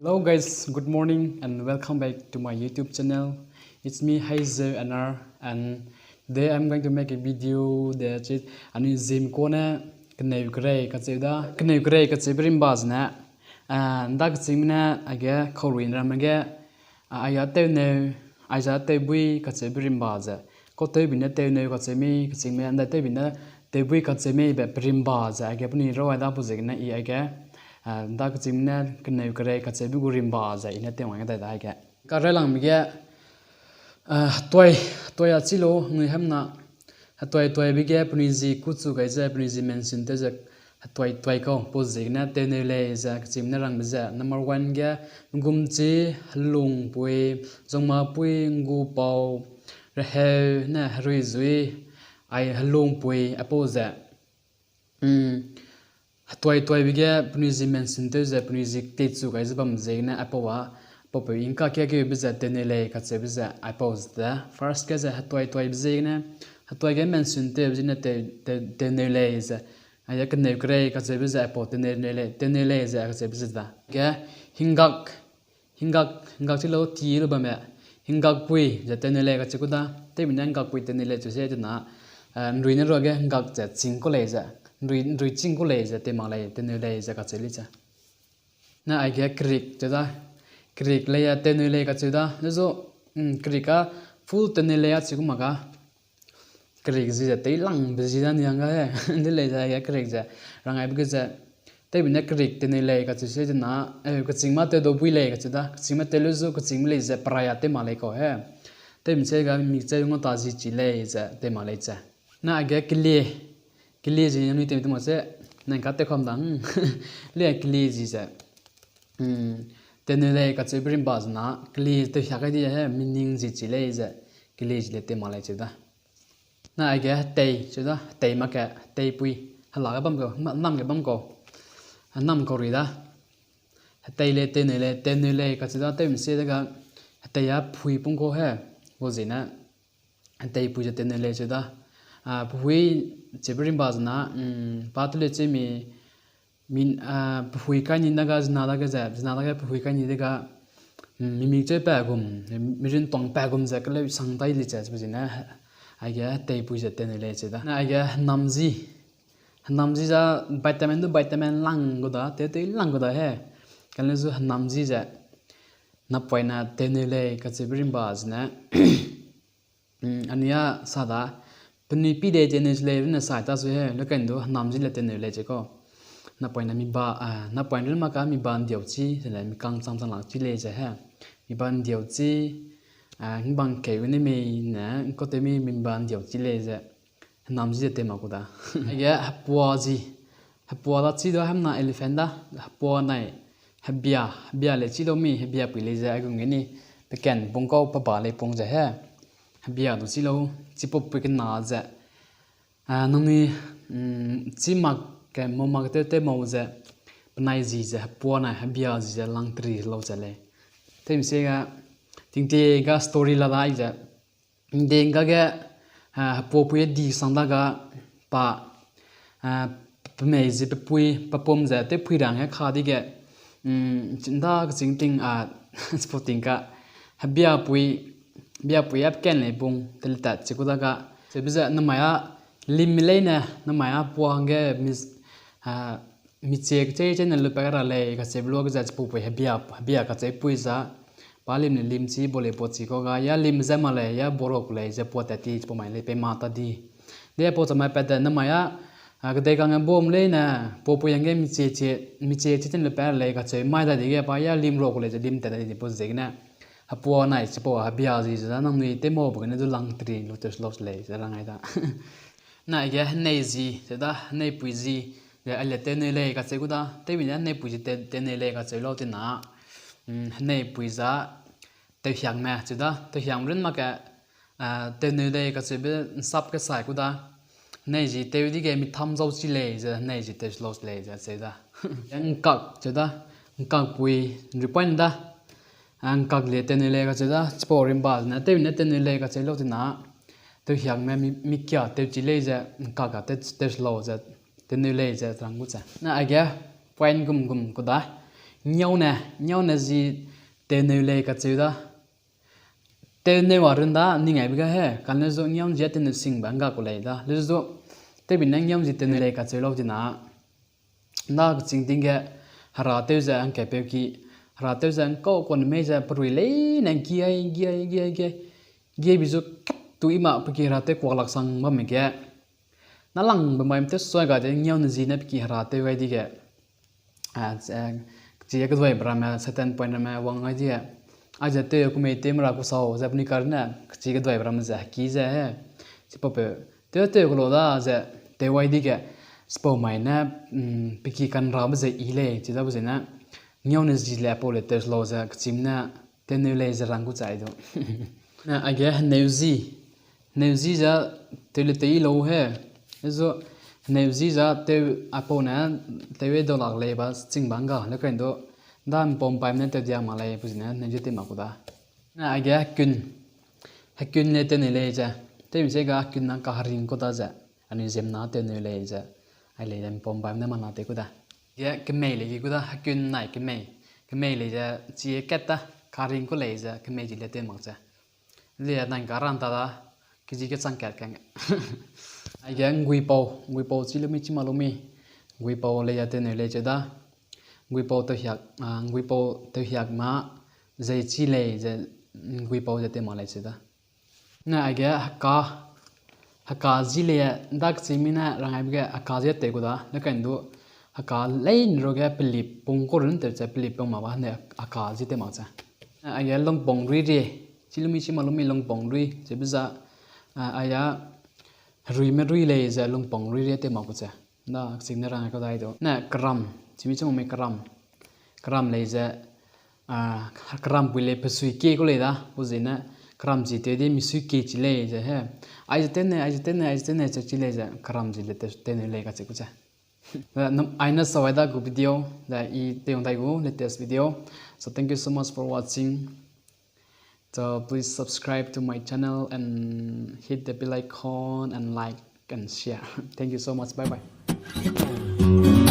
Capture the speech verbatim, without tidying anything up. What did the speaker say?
It's me, Haizeu N R, and today I'm going to make a video that is, anui ziem kone keneu kerei kacheu da, keneu kerei kacheube rimba zene, ah, nda kechîngme ne aige kaurui ramme ge, ah, aiya tewneu, aiza tewbui kacheube rimba ze, kautewbi ne tewneu kacheu mei, kechîngme ndai tewbi ne tewbui kacheu mei be perimba ze aige penui rau ai da pau ziegene i aige, ah, nda kechîngme ne keneu kerei kacheube gu rimba ze i ne tew wang dai da aige. Karailangbe ge, ah, hetoi, hetoi a chi lu, nui hemna, hetoi toibe ge penui zi kuchu gai ze, penui zi mention tew ze, hetoi toi kau, pau ziegene tewneu lei ze kechîngme ne rangbe ze, number one ge, ngumchi, helungpui, zungmapui, ngupau, reheu, ne heruizui, ai helungpui, aipau ze. Hetoi toibe ge penui zi mention tew ze, penui zi teichu gai ze bam ziegene aipau a, aipau peu ingka kia keube ze tewneu lei kacheube ze aipau ze de. First ge ze hetoi toibe ziegene, hetoi ge mention tewbe ziegene tew, tew, tewneu lei ze. Aige keneu kerei kacheube ze aipau tewneu lei, tewneu lei ze kacheube ze da. Ge hinggak, hinggak, hinggak chi lu ti lu bamme. Hinggakpui ze tewneu lei kacheu ku da. Tewbi ne hinggakpui tewneu lei cheu se tena, eh, nrui ne ruage hinggak ze chîng ku lei ze. Nrui, nrui chîng ku lei ze tew mak lei, tewneu lei ze kacheu lei ze. Na aige kerik cheu da. Kerik lei a tewneu lei kacheu da. Le zu, mm, kerik a full tewneu lei a cheu ku mak ga. Kerik zi ze teilangbe zi da ni hangge he. Ndi lei ze aige kerik ze. Rang aibe ge ze. Tewbi ne kerik tewneu lei kacheu se tena, eh, kechîngme tew dau bui lei kacheu da. Kechîngme tew lu zu, kechîngme lei ze perai a tew mak lei kau he. Tewmi se ga mi cheu ngau ta zi chi lei ze tew mak lei ze. Na aige kelie. Kelie zi nui tew tew mak se, nang ka tew kam da. Le kelie zi ze. Tewneu lei kacheube rimba zena, kelie tew hia kai di he, meaning zi chi lei ze, kelie zi le tew mak lei cheu da. Na aige hetei cheu da, hetei mak ge, heteipui, hela ge bam kau, nam ge bam kau, nam kau ri da. Hetei lei, tewneu lei, tewneu lei kacheu da, tewmi se de ga, hetei a phui pung kau he, gu zene, heteipui ze tewneu lei cheu da. Ah, pehui cheube rimba zena, mm, pa tu le cheu mi, mi, ah, pehui kai ni dage zena dage ze, zena dage pehui kai ni de ga, mm, mimik cheu pa gum, mirin tuang pa gum ze keleu sang tai li ze, cheu zene, aige heteipui ze tewneu lei cheu da. Na aige henamzi, henamzi za vitamin du vitamin lang gu da, tew tew lang gu da he. Kane zu henamzi ze, napoine tewneu lei kacheube rimba zene, mm, anui a sa da, penui pî de tewneu lei runne sai ta sui he, lekan du henamzi le tewneu lei cheu kau. Napoine mi ba, ah, napoine run mak ka mi ba ndiau chi, ze le mi kang chang chang lak chi lei ze he. Mi ba ndiau chi, ah, ngbang keu ne mei ne, nkau tew mi mi ba ndiau chi lei ze. Henamzi ze tew mak ku da. Aige hepua zi. Hepua da chi du hemna elephant da. Hepua nai hebia, hebia le chi du mi, hebiapui lei ze aigum ge ni. Pe ken pung kau pe ba lei pung ze he. Hebia du chi lau, chipaupui kena ze. Ah, nangnui, mm, chi mak ke mau mak tew tew mau ze. Penai zi ze, hepua nai hebia zi ze lang teri lau ze lei. Tewmi se ga, tingtie ga story la dai ze. Nding ga ge, ah, hepuapui di sang da ga pa, ah, pemei zi pepui, pepum ze tewpui rang ge ka di ge, mm, nda kechîng ting, ah, chipau ting ka, hebiapui, hebiapui a pe ken lei pung, tele tat chi ku da ga, cheube ze namai a lim leine, namai a pua hangge mi, ah, michie kechei chei ne lupat ra lei kacheube luage ze chipaupui hebia, hebia kacheupui za, pa lim ne lim chi, bo lei bo chi kau ga, ya lim ze ma lei, ya bo ra ku lei, ze pua tat ti, chipau mai lei pei ma ta di. De pau chamai pat de namai a, ah, kedei kangge bam leine, puapui hangge michie chie, michie chei chei ne lupat ra lei kacheu mai da di ge pa ya lim ra ku lei ze lim tat di pau ziegene. Hepua nai chipau hebia zi ze da nangnui tew mau be gene du lang teri lu tew lau lei ze rang ai da. Na aige henei zi, ze da, heneipui zi, ze ale tewneu lei kacheu ku da, tewmi ne heneipui zi te-, tewneu lei kacheu lau tina, mm, heneipui za, tewhiangme, cheu da, tewhiang run mak ke, ah, tewneu lei kacheube nsap ke sai ku da, henei zi tew di ge mi tham zau chi lei, ze henei zi tew lau lei, ze cheu da. Ngkak, cheu da, ngkakpui, nrui point da, ah, ngkak le tewneu lei kacheu da, chipau rimba zene, tewmi ne tewneu lei kacheu lau tina, tewhiangme mi, mi kia tew chi lei ze, ngkak a tew, tew lau ze, tewneu lei ze, rang gu ze. Na aige, point gum gum ku da, Ngiaune, ngiaune zi tewneu lei kacheu da. Tewneu a run da, ning aibe ge he, kane zu ngiaune zi tewneu singbe ngga ku lei da. Leu zu, tewbi ne ngiaune zi tewneu lei kacheu lau di na. Na kechîng ting ge, hera tew ze hangkatpeu ki, hera tew ze ngkau kane mei ze perui leine ngki ai, ngki ai, ngki ai, ngki ai. Ngki ai bi zu kat tu i ma pe ki hera tew kuak lak sang bamme ge. Na langbe mai mte sui ga de ngiaune zi ne pe ki hera tew gai di ge. Kechî keduaibe ramme, certain point ramme wang gai di ge. Aize tew ku mei tew mera ku sau ze penui kar ne, kechî keduaibe ramme ze heki ze he. Chipau peu, tew tew ku lau da ze, tew ai di ge. Chipau mai ne, pe ki kanrabe ze i lei, chidabe zene. Ngiaune zi le pau le tew lau ze, kechîme ne, tewneu lei ze rang gu chai du. Ne, aige heneu zi. Heneu zi ze, tew le tew i lau he. Zu, heneu zi ze, tew, apau ne, tew e dau lak lei ba, chîng ba ngga, le kain du. Da mpau mpaime ne tew dia mak lei, pe zene, heneu zi tew mak ku da. Ne, aige hekun. Hekun le tewneu lei ze. Tewmi se ga hekun na kaharing ku da ze. Anui ziemna tewneu lei ze. Ai lei ze mpau mpaime ne mana tew ku da. Ge kemei lei ge ku da, hekun nai kemei. Kemei lei ze, chie kat da, kaharing ku lei ze, kemei zi le tew mak ze. Le nai karan ta da, kezi kechang kat kang. Aige nguipau, nguipau chi lu mi chi ma lu mi. Nguipau lei ze tewneu lei ze da. Nguipau tewhiak, a, nguipau tewhiak ma, zei chi lei ze, nguipau ze tew mak lei ze da. Ne aige heka, heka zi lei, da kechî mi ne rang aibe ge heka zi tew ku da, ne kain du, heka leine ruge pelip pung ku run tew ze pelip pung ma ba ne heka zi tew mak ze. Ne aige lungpung rui rie, chi lu mi chi ma lu mi lungpung rui, chibe za, a, aia, heruime rui lei ze lungpung rui rie tew mak ku ze. Da kechî ne rang ai ku dai du. Ne keram, chi mi chi ma mi keram. Keram lei ze, a, keram pui lei pe sui kie ku lei da, pe zene, keram zi tew di mi sui kie chi lei ze he. Aize tew ne, aize tew ne, aize tew ne, ze chi lei ze, keram zi le tew, tewneu lei kacheu ku ze. Aine sau ai da gu video, da i tew dai gu latest video. So thank you so much for watching. So please subscribe to my channel and hit the bell icon and like and share. Thank you so much. Bye bye.